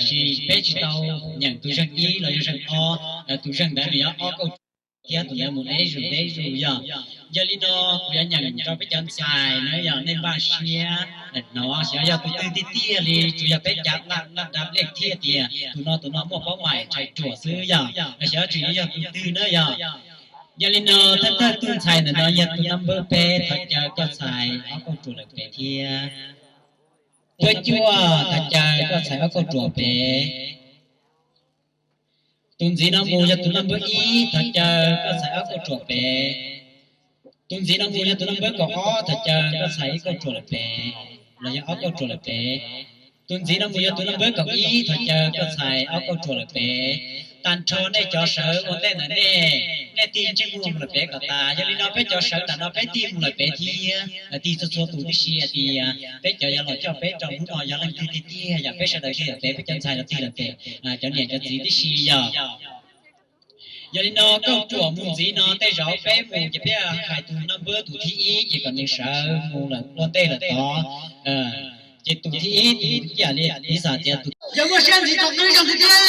Tsis, peb tsis tau nyeem tus zeeg ib los yog zeeg ob, tus zeeg ntawd nws yog ob kauj ruam thiab tus ntawd mus deb zus deb zus yog. Yog li no kuv yuav nyeem rau peb cov ntxhais na yog nej npaj siab hnov xyov yog tus twg tiag tiag li, tsuas yog peb cav laj laj dab lej thiaj tias tus no tus no muaj paub mais ntshai ruam xwb yog, xyov tseem yuav yog tus twg na yog. Yog li no thawj thawj tus ntxhais ntawm no yog tus nab npawb peb, thov caw koj txhais ob kauj ruam lawm pem thiab. Tuab cuaj, thov caw koj txhais ob kauj ruam pem. Tus ntxiv no mus yog tus nab npawb ib, thov caw koj txhais ob kauj ruam pem. Tus ntxiv no mus yog tus nab npawb kaum ob, thov caw koj txhais ib kauj ruam lawm pem, los yog ob kauj ruam lawm pem. Tus ntxiv no mus yog tus nab npawb kaum ib, thov caw koj txhais ob kauj ruam lawm pem. Tag nrho nej cov sawv ua ntej ntawm nej, nej tig ntsej muag mus lawm pem kom tas. Yog li no peb cov sawv nram no peb tig mus lawm pem thiab, tig txhua txhua tus tib si hais tias peb cov yuav los coj peb rau hnub no yog leej twg tiag tiag, yog peb sawv daws tig lawm pem, peb cov ntxhais los tig lawm pem, cov niam cov txiv tib si yog. Yog li no kauj ruam mus ntxiv no tej zaum peb mus ces peb hais tus nab npawb tus thib ib ces kom nws sawv mus lawm ua ntej lawm tod. Ces tus thib ib tus cia li piv xam tias tus yog muaj siab ntxiv tau qwb zoo tiag tiag.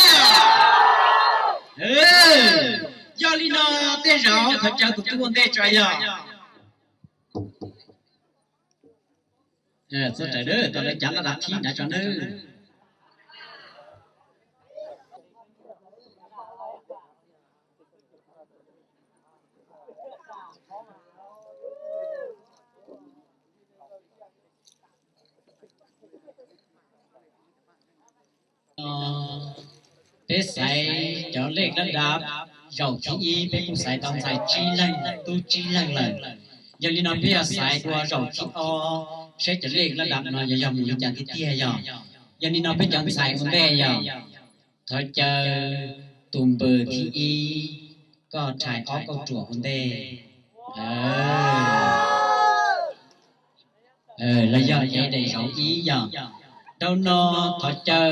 Yog li no tej zaum thov caw tus tub ua ntej tso yog. Txhua rawv tau lawv cav laj dab thib nrad tso nawb. Peb xaiv cov lej lab dab, zaum thib ib peb kuj xaiv tau ntxhais tsib leeg tub tsib leeg lawm. Yog li no peb yuav xaiv dua zaum thib ob saib cov lej lab dab no yog yog mus li cas tiag tiag yog. Yog li no peb cov ntxhais ua ntej yog, thov caw tus npawg thib ib, koj rhais ob kauj ruam ua ntej. Los yog ev daim zauv ib yog. Dhau no thov caw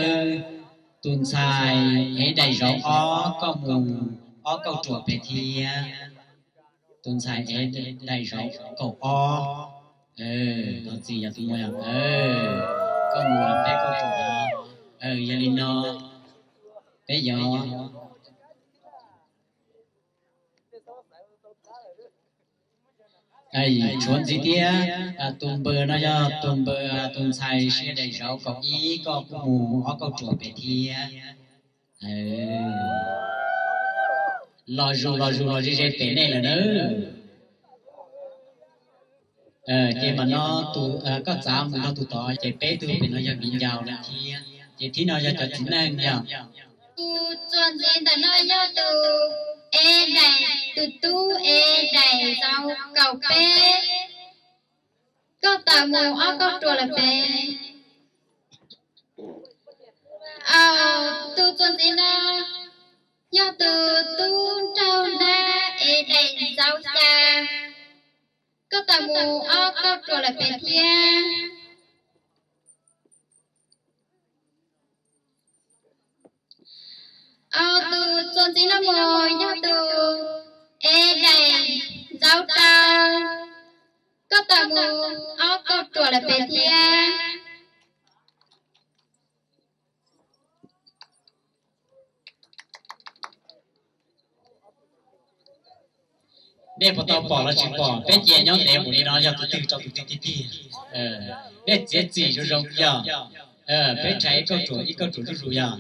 tus ntxhais ev daim zauv ob, koj mus ob kauj ruam pem thiab. Tus ntxhais ev daim zauv kaum ob, tus txiv yog tus muam, koj mus peb kauj ruam. Yog li no peb yuav tshuav ntxiv thiab. Tus npawg no yog tus npawg, tus ntxhais siv daim zauv kaum ib, koj kuj mus ob kauj ruam pem thiab. Los zus los zus los ze ze pem nej lawm nawb. Ces mam no tus, koj txav mus nrog tus tod ces peb tug pem no yog viv ncaus lawm thiab ces thib no yog cov txiv neej yog. Tus txuas ntxiv ntawm no yog tus ev daim, tus tub ev daim zauv kaum peb, koj tawm mus ob kauj ruam lawm pem. Tus txuas ntxiv no yog tus tub nraug nab ev daim zauv xya, koj tawm mus ob kauj ruam lawm pem thiab. Tus txuas ntxiv no mus yog tus ev daim zauv rau, koj tawm mus ob kauj ruam lawm pem thiab. Nej puas tau pom los tsis pom, peb cia nyob ntev mus li no yog tus twg rau tus twg tiag tiag. Nej txiav txim zoo zoo yog, peb rhais ib kauj ruam ib kauj ruam zuj zus yog.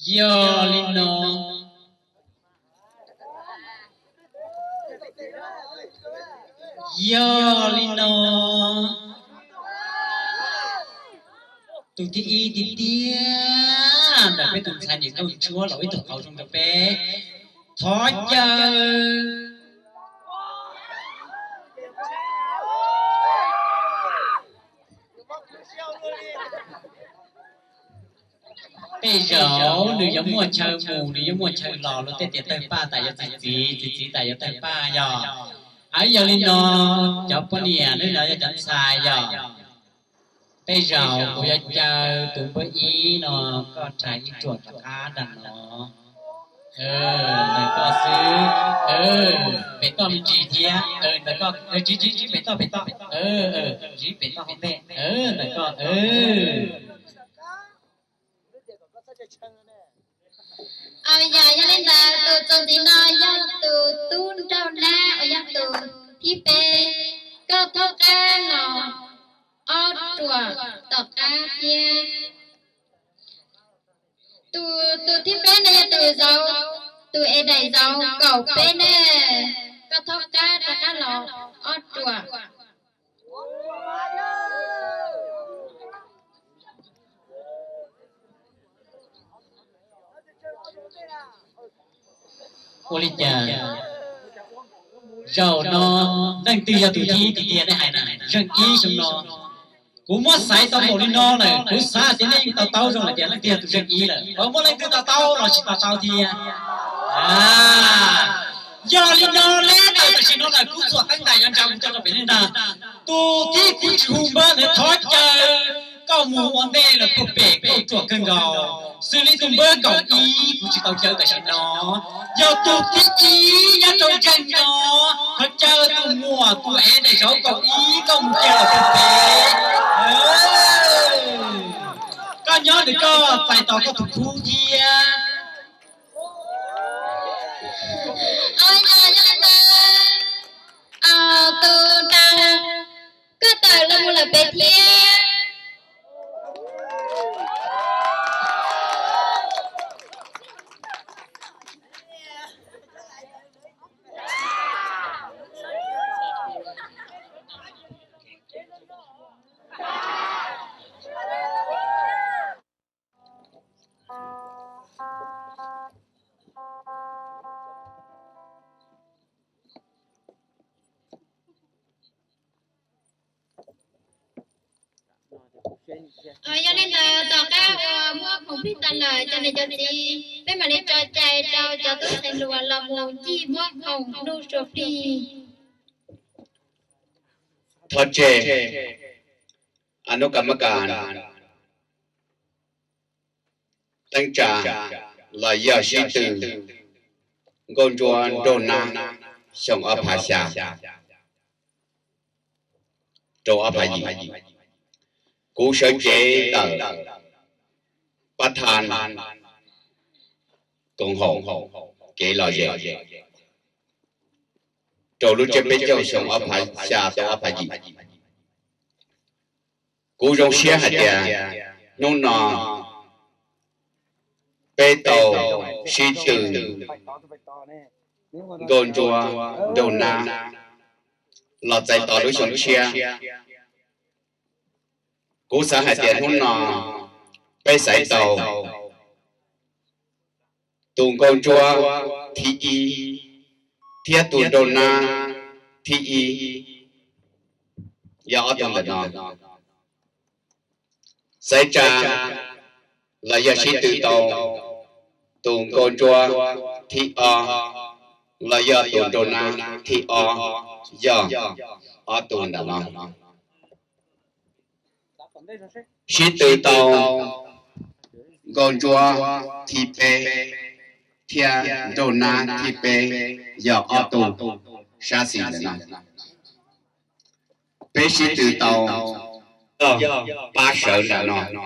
Yog li no, yog li no, tus thib ib tiag tiag ntawm peb tus ntxhais niam nkauj ntsuab los ib tug qauv zoo rau peb, thov caw. Tej zaum nws yuav muaj chaw mus, nws yuav muaj chaw los, luag tej tias tawg paj tas yuav txiv txiv, txiv txiv tas yuav tawg paj yog. Yog li no, cov poj niam, nej no yog cov ntxhais yog. Tej zaum kuv yuav caw tus npawb ib no, koj rhais ib ruam rov qab nram no. Ntawm koj xwb. Pem toj me ntsis thiab, ntawm koj, tsis, tsis, tsis pem toj, pem toj, tsis pem toj hauv ntej, ntawm koj. Yog, yog li ntawd tus txuas ntxiv no yog tus tub nraug nab uas yog tus thib peb, koj thaub qab los ob ruam tom qab thiab. Tus, tus thib peb no yog tus zauv, tus es daim zauv kaum peb ne, koj thaub qab rov qab los ob ruam. Ua li cas zaum no leej twg yog tus thib tiag tiag nej hais na? Zeej ib xyoo no kuv muab xaiv tau npaum li no lawm, kuv xav tias nej yeej to taub zoo hais tias leej twg yog tus zeej ib lawm, puas muaj leej twg to taub los tsis to taub thiab? Yog li no leb tawm tam sim no lawm kuv txuam teeb ntais cov ntsa mus tso rau pem nej ntag. Tus thib kuv tsis hu npawb ntawd thov caw koj mus ua ntej lawm puag pem, koj ruam kawg nkaus. Xws li tus npawb kaum ib kuv tsis tau caw tam sim no, yog tus thib ib nyob rau zeej no, thov caw tus muam tus es daim zauv kaum ib koj mus caw lawm puag pem. Koj nyob ntawm koj txais tos koj tus khub thiab. Tus nraug, koj tawm los mus lawm pem thiab. Yog li ntawd tom qab uas muab khoom plig tag lawm cov niam cov txiv, peb mam li tso cai rau cov tub qhe hluas los mus ncig muab khoom nug suav plig. Thov tseg anub kam mab kas teeb tsa los yog sib tw nkauj ntsuab nraug nab xyoo ob phav xya rau ob phav yim. Kuv sawv cev ntawm pab thaj koom haum kev lom zem rau lub tsiab peb caug xyoo ob phav xya tau ob phav yim. Kuv zoo siab hais tias hnub no peb tau sib tw nkauj ntsuab nraug nab los txais tos lub xyoo tshiab. Kuv xav hais tias hnub no peb xaiv tau tus nkauj ntsuab thib ib thiab tus nraug nab thib ib, yog ob tug ntawm no. Xaiv tsa los yog sib tw tau tus nkauj ntsuab thib ob los yog tus nraug nab thib ob, yog ob tug ntawm no. Sib tw tau nkauj ntsuab thib peb thiab nraug nab thib peb, yog ob tug sab xis ntawm no. Peb sib tw tau pab sawv ntawm no.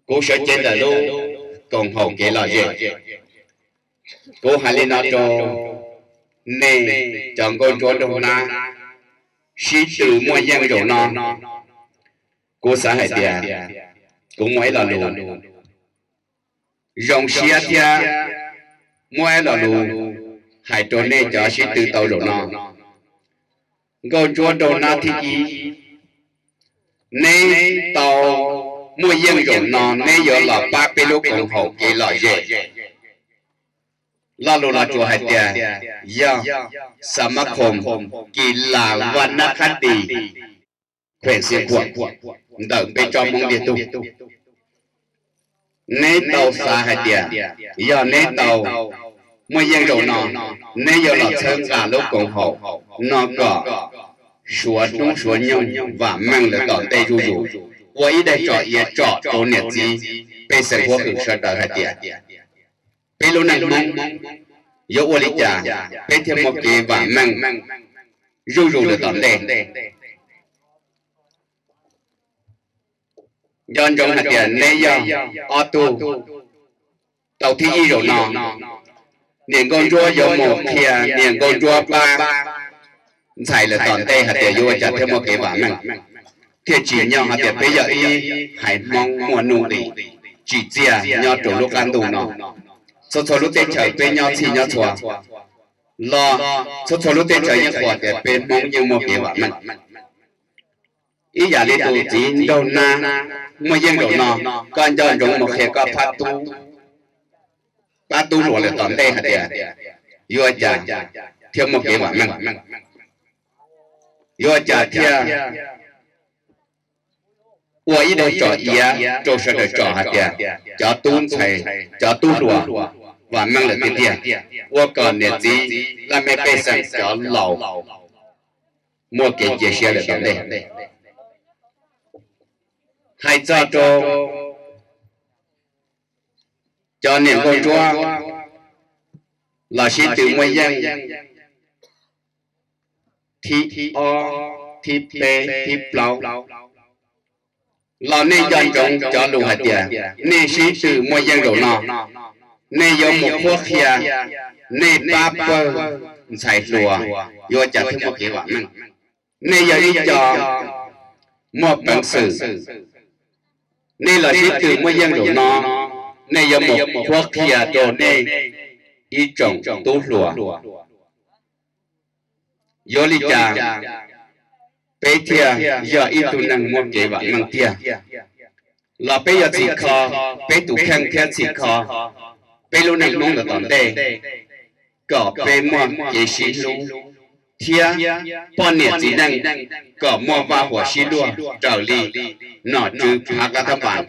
Kuv sawv cev ntawm lub koom haum kev lom zem, kuv hais li no rau nej cov nkauj ntsuab nraug nab sib tw muaj yeej zaum no. Kuv xav hais tias kuv muaj ib lo lus zoo siab thiab muaj ib lo lus hais rau nej cov sib tw tau zaum no. Nkauj ntsuab nraug nab thib ib, neb tau muaj yeej zaum no neb yuav los pab peb lub koom haum kev lom zem. Lo lus los tsuas hais tias yog Xav Mab Khoom Kis Las Vaj Nab Qhab Tis, Khuem Xiav Khuam ntawm peb tsob Hmoob Liaj Tug. Neb tau xav hais tias yog neb tau muaj yeej zaum no, neb yuav los txhawb nqa lub koom haum no kom suav hnub suav nyoog vam meej lawm tom ntej zuj zus, ua ib daim tsom iav tsom rau niam txiv pej xeem huab hwm sawv daws hais tias peb lub neej Hmoob yuav ua li cas peb thiaj muaj kev vam meej zuj zus lawm tom ntej. Nco ntsoov hais tias neb yog ob tug tau thib ib zaum no, niam nkauj ntsuab yuav mus qhia niam nkauj ntsuab pab ntxhais lawm tom ntej hais tias yuav ua cas thiaj muaj kev vam meej, thiaj tsim nyog hais tias peb yog ib haiv Hmoob muaj nuj nqis tsim txiaj nyob rau lub qab ntuj no. Txhua txhua lub teb chaws peb nyob txhij nyob txhua los, txhua txhua lub teb chaws yeej qhuas tias peb Hmoob yeej muaj kev vam meej. Ib yam li tus txiv nraug nab muaj yeej zaum no, koj nco ntsoov mus qhia koj pab tub hluas lawm tom ntej hais tias yuav ua cas thiaj muaj kev vam meej, yuav ua cas thiaj ua ib daim tsom iav rau sawv daws tsom hais tias cov tub ntxhais, cov tub hluas vam meej lawm tiag tiag, ua kom niam txiv laj mej pej xeem cov laus muaj kev cia siab lawm tom ntej. Hais txog rau cov niam nkauj ntsuab los sib tw muaj yeej thib ob, thib peb, thib plaub los nej nco ntsoov cov lus hais tias nej sib tw muaj yeej zaum no, nej yuav mus qhuab qhia, nej pab pawg ntxhais hluas yuav ua cas thiaj muaj kev vam meej. Nej yog ib co muaj peev xwm, nej los sib tw muaj yeej zaum no, nej yuav mus qhuab qhia rau nej ib tsoom tub hluas. Yuav li cas peb thiaj yog ib tug neeg muaj kev vam meej tiag? Los peb yuav txhim kho peb tus kheej thiab txhim kho peb lub neej Hmoob lawm tom ntej, kom peb muaj kev sib hlub thiab poj niam txiv neej kom muaj vaj huam sib luag raws li nom tswv phav qab thab npas